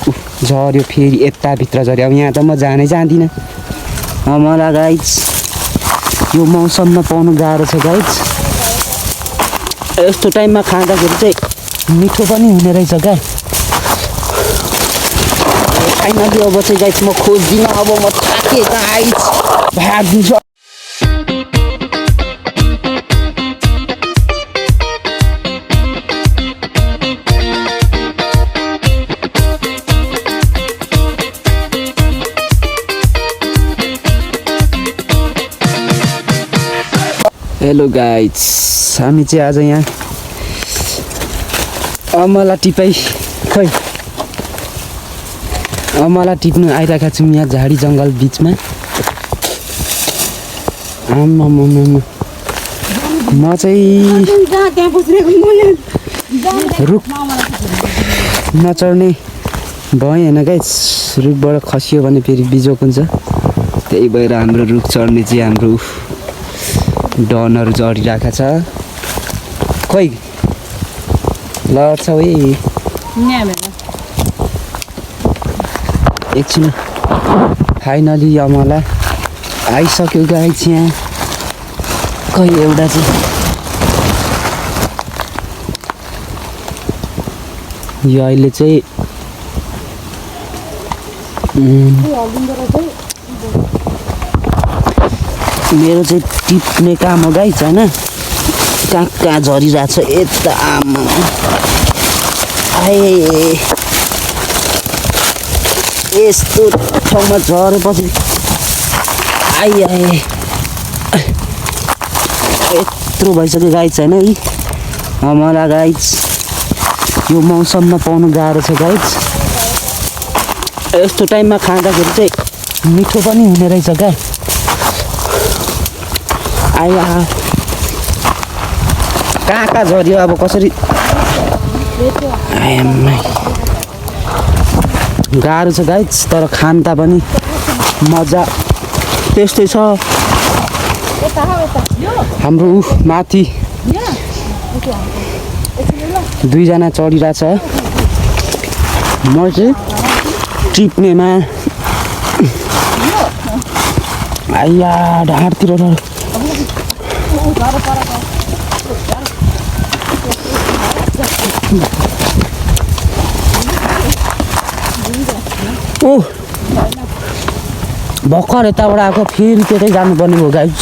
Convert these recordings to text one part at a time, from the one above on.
झऱ्यो फेरि यताभित्र झऱ्यो। अब यहाँ त म जानै जान्दिनँ मलाई गाइज। यो मौसममा पाउनु गाह्रो छ गाइज। यस्तो टाइममा खाँदाखेरि चाहिँ मिठो पनि हुने रहेछ क्या। फाइनली अब चाहिँ गाइज म खोज्दिनँ, अब म थाकेँ गाइज, भागिन्छ। हेलो गाइज, हामी चाहिँ आज यहाँ अमला टिपाइ खै अमला टिप्नु आइरहेका छौँ यहाँ झाडी जङ्गल बिचमा। म चाहिँ रुख नचढ्ने भएँ होइन गाइज। रुखबाट खसियो भने फेरि बिजोक हुन्छ, त्यही भएर हाम्रो रुख चढ्ने चाहिँ हाम्रो डनहरू चढिरहेको छ। खोइ लड्छ है एकछिन। फाइनली अमला आइसक्यो गाइज यहाँ। खै एउटा चाहिँ यो अहिले चाहिँ मेरो चाहिँ टिप्ने काम हो गाइज होइन। कहाँ कहाँ झरिरहेको छ यता। आमा आए यस्तो ठाउँमा झरेपछि आए यत्रो भइसक्यो गाइज होइन। यी अमला गाइज यो मौसममा पाउनु गाह्रो छ गाइज। यस्तो टाइममा खाँदाखेरि चाहिँ मिठो पनि हुने रहेछ क्या। आया कहाँ कहाँ झऱ्यो अब कसरी गाह्रो छ गाइज, तर खान्ता पनि मजा त्यस्तै छ। हाम्रो माथि दुईजना चढिरहेछ, म चाहिँ टिप्नेमा। आइया ढाडतिर ओ भर्खर यताबाट आएको फेरि त्यतै जानुपर्ने हो गाइज।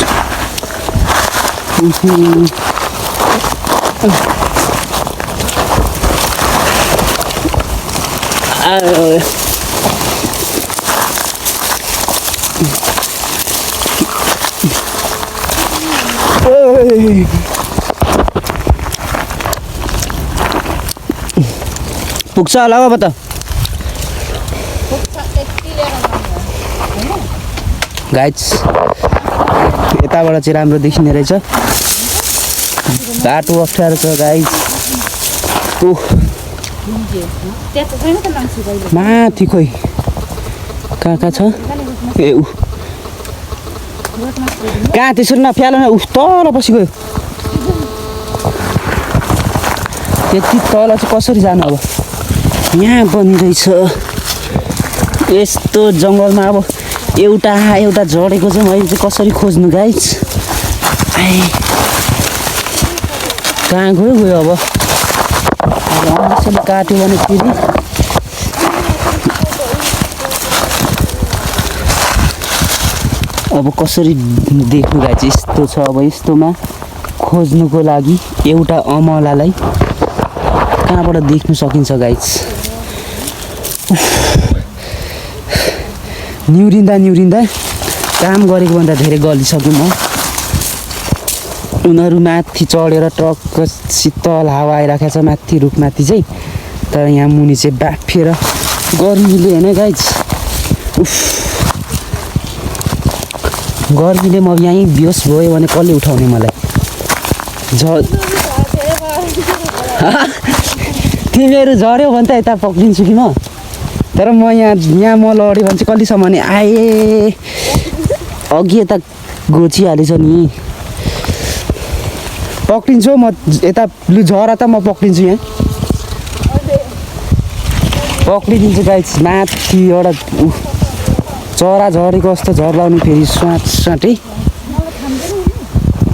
पुग्छ होला अब त गाइज। यताबाट चाहिँ राम्रो देखिने रहेछ, बाटो अप्ठ्यारो छ गाइज। माथि खोइ कहाँ कहाँ छ ए ऊ कहाँ त्यसरी नफ्याल न, उफ तल पछि गयो। त्यति तल चाहिँ कसरी जानु अब। यहाँ पनि रहेछ यस्तो जङ्गलमा। अब एउटा झरेको चाहिँ मैले चाहिँ कसरी खोज्नु गाइज। कहाँ गयो अब कसैले काट्यो भने फेरि अब कसरी देख्नु गाइज। यस्तो छ अब यस्तोमा खोज्नुको लागि एउटा अमलालाई कहाँबाट देख्नु सकिन्छ गाइज। निहुरिँदा काम गरेको भन्दा धेरै गलिसक्यो म। उनीहरू माथि चढेर ट्रक शीतल हावा आइरहेको छ माथि रुखमाथि चाहिँ, तर यहाँ मुनि चाहिँ बाफेर गर्मीले होइन गाइज। गर्मीले म यहीँ बेहोस भयो भने कसले उठाउने मलाई। तिमीहरू झऱ्यो भने त यता पक्रिन्छु कि म, तर म यहाँ म लड्यो भने चाहिँ कहिलेसम्म नि आए अघि यता गोचिहालेछ नि। पक्रिन्छु म यता लु झरा त म पक्रिन्छु यहाँ पक्रिदिन्छु गाइस माथि एउटा चरा झरेको जस्तो झर्लाउने फेरि स्वाटै।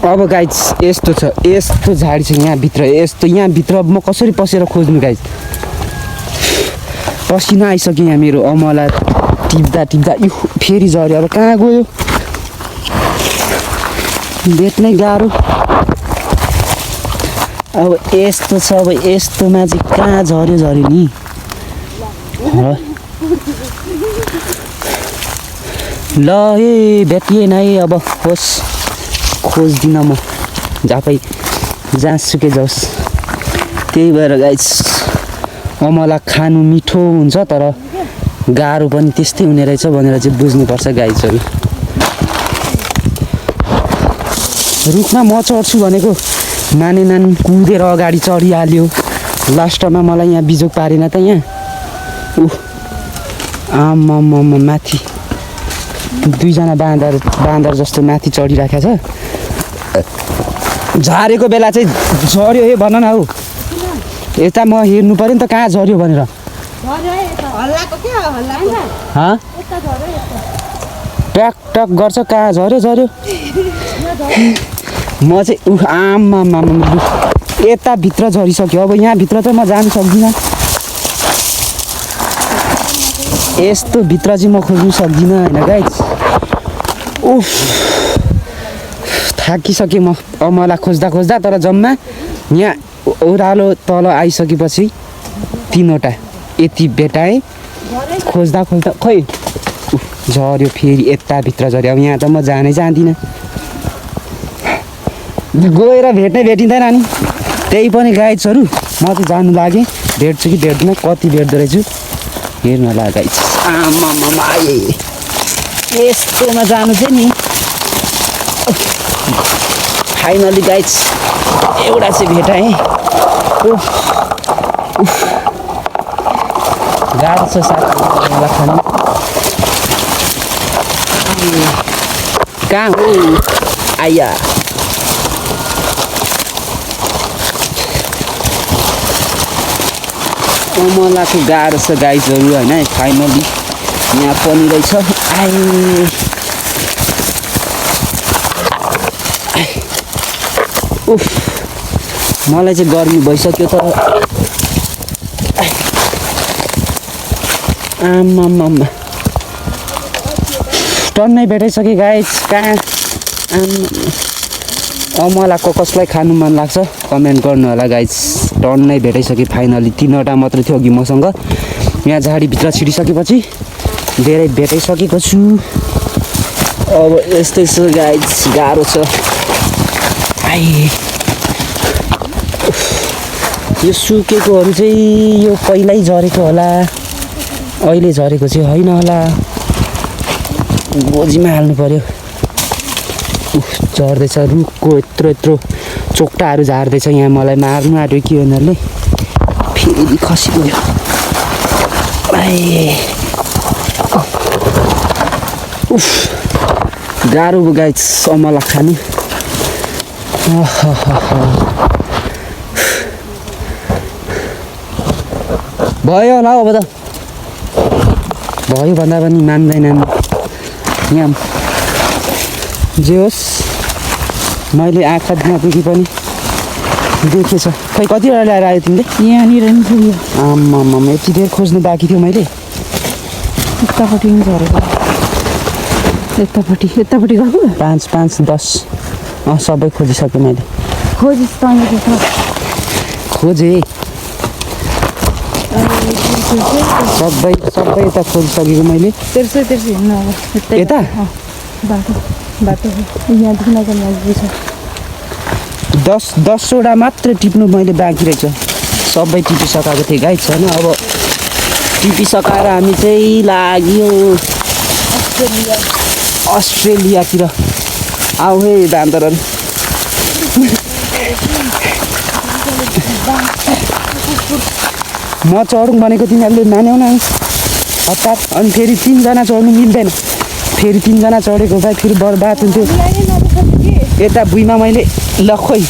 अब गाइस यस्तो छ, यस्तो झाडी छ यहाँभित्र, यस्तो यहाँभित्र म कसरी पसेर खोज्नु गाइस। पसिना आइसक्यो यहाँ मेरो अमला टिप्दा फेरि झऱ्यो। अब कहाँ गयो भेट्नै गाह्रो। अब यस्तो छ, अब यस्तोमा चाहिँ कहाँ झऱ्यो नि ल ए भेटिएन है। अब होस् खोज्दिनँ म जहाँसुकै जाओस्। त्यही भएर गाइस अमला खानु मिठो हुन्छ तर गाह्रो पनि त्यस्तै हुने रहेछ भनेर चाहिँ बुझ्नुपर्छ गाइसहरू। रुखमा म चढ्छु भनेको मानेनन्, कुदेर अगाडि चढिहाल्यो। लास्टमा मलाई यहाँ बिजोग पारेन त यहाँ। आम्मामा माथि दुईजना बाँदर जस्तो माथि चढिराखेको छ। झरेको बेला चाहिँ झऱ्यो हे भन न हौ। यता म हेर्नु पऱ्यो नि त कहाँ झऱ्यो भनेर। टक टक गर्छ कहाँ झऱ्यो। म चाहिँ आम्मामा यता भित्र झरिसक्यो। अब यहाँभित्र त म जानु सक्दिनँ। यस्तो भित्र चाहिँ म खोज्नु सक्दिनँ होइन गाइस। थाकिसकेँ म अमला खोज्दा तर जम्मा यहाँ ओह्रालो तल आइसकेपछि 3वटा यति भेटाएँ। खोज्दा खै झऱ्यो फेरि यताभित्र झऱ्यो। अब यहाँ त म जानै जान्दिनँ। गएर भेटिँदैन नि। त्यही पनि गाइड्सहरू म चाहिँ जानु लागेँ। भेट्छु कि भेट्दिनँ, कति भेट्दो रहेछु हेर्नु होला गाइड्स। आम्मामा यस्तोमा जानु चाहिँ नि फाइनली गाइड्स एउटा चाहिँ भेटाएँ। गाह्रो छ साथी खानु। कहाँ हो आइया अमलाको गाह्रो छ गाइजहरू होइन। फाइनली यहाँ पनि रहेछ। मलाई चाहिँ गर्मी भइसक्यो तर आम्मामा टन्नै भेटाइसकेँ गाइस। कहाँ अमलाको कसलाई खानु मन लाग्छ कमेन्ट गर्नु होला गाइस। टन्नै भेटाइसकेँ फाइनली। 3वटा मात्रै थियो अघि मसँग। यहाँ झाडीभित्र छिरिसकेपछि धेरै भेटाइसकेको छु। अब यस्तै छ गाइस, गाह्रो छ। यो सुकेकोहरू चाहिँ यो पहिल्यै झरेको होला, अहिले झरेको चाहिँ होइन होला। गोजीमा हाल्नु पर्यो। झर्दैछ रुखको यत्रो चोक्टाहरू झार्दैछ। यहाँ मलाई मार्नु आँट्यो कि उनीहरूले फेरि खसिगयो। गाह्रो भयो गाइस अमला खानु। भयो होला अब त भयो भन्दा पनि मान्दैनन् यहाँ। जे होस् मैले आँखा नपुगी पनि देखेछ। खै कतिवटा ल्याएर आयो तिमीले? यहाँनिर नि पुग्यो। आम्मामा यति धेरै खोज्नु बाँकी थियो मैले। यतापट्टि पनि झरेको। यतापट्टि गएको 5, 5, 10 सबै खोजिसकेँ मैले। खोजेँ सबै यता खोजिसकेको मैले। तेर्सो हिँड्नु अब यता बाटो यहाँदेखि नजिक छ। 10वटा मात्र टिप्नु मैले बाँकी रहेछ। सबै टिपिसकेको थिएँ गाइस छैन। अब टिपिसकाएर हामी चाहिँ लाग्यो अस्ट्रेलियातिर। आऊ है बान्दरहरू। म चढौँ भनेको तिनीहरूले मान्यौ न हतार। अनि फेरि 3जना चढ्नु मिल्दैन। फेरि 3जना चढेको भए फेरि बर्बाद हुन्थ्यो। यता भुइँमा मैले ल खोइ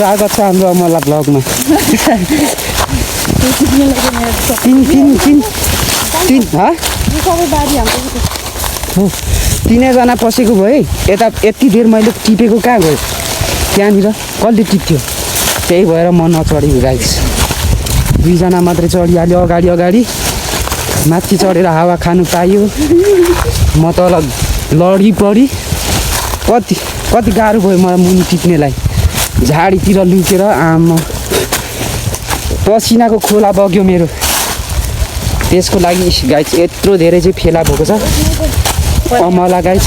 स्वागत छ हाम्रो अमला ब्लगमा। तिनैजना पसेको भए यता यति देर मैले टिपेको कहाँ गयो त्यहाँनिर कसले टिप्थ्यो त्यही भएर म नचढेको गाइस। दुईजना मात्रै चढिहाल्यो अगाडि अगाडि माथि चढेर हावा खानु पायो। म तल लडी परी कति कति गाह्रो भयो मलाई मुनि टिप्नेलाई। झाडीतिर लुकेर आमा पसिनाको खोला बग्यो मेरो। त्यसको लागि गाइस यत्रो धेरै चाहिँ फेला भएको छ अमला गाइस।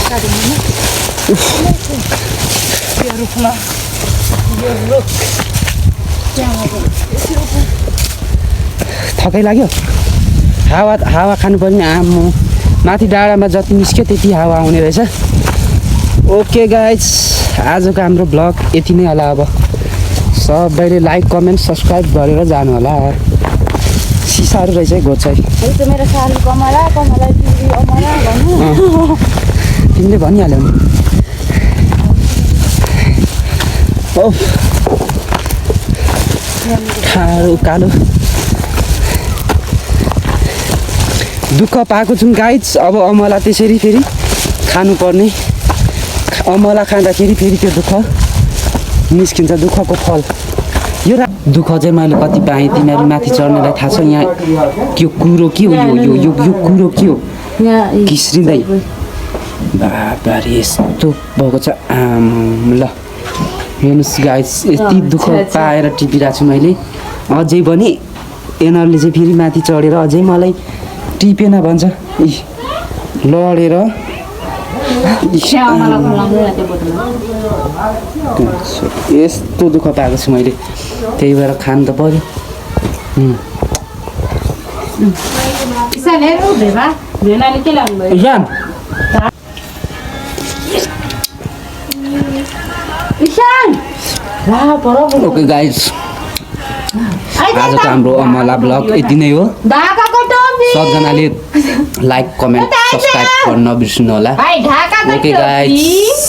थकै लाग्यो हावा खानुपर्ने आम्मो माथि डाँडामा जति निस्क्यो त्यति हावा आउने रहेछ। ओके गाइस आजको हाम्रो ब्लग यति नै होला। अब सबैले लाइक कमेन्ट सब्सक्राइब गरेर जानु होला। सिसाहरू रहेछ है गोचाइ तिमीले भनिहाल्यौ नि। ओ ठाडो कालो दुःख पाएको छौँ गाइस। अब अमला त्यसरी फेरि खानुपर्ने। अमला खाँदाखेरि फेरि त्यो दुःख निस्किन्छ दुःखको फल। यो दुःख चाहिँ मैले कति पाएँ तिमीहरू माथि चढ्नेलाई थाहा छ। यहाँ त्यो कुरो के हो यो कुरो के हो घिस्रिँदै बाबारे यस्तो भएको छ आम। ल हेर्नुहोस् गाइस यति दुःख पाएर टिपिरहेको छु मैले। अझै पनि एनरले चाहिँ फेरि माथि चढेर अझै मलाई टिपेन भन्छ। लडेर यस्तो दुःख पाएको छु मैले त्यही भएर खानु त पर्यो। ओके गाइस आजको हाम्रो अमला ब्लग यति नै हो। सबजनाले लाइक कमेन्ट सब्सक्राइब गर्न नबिर्सनु होला। Okay guys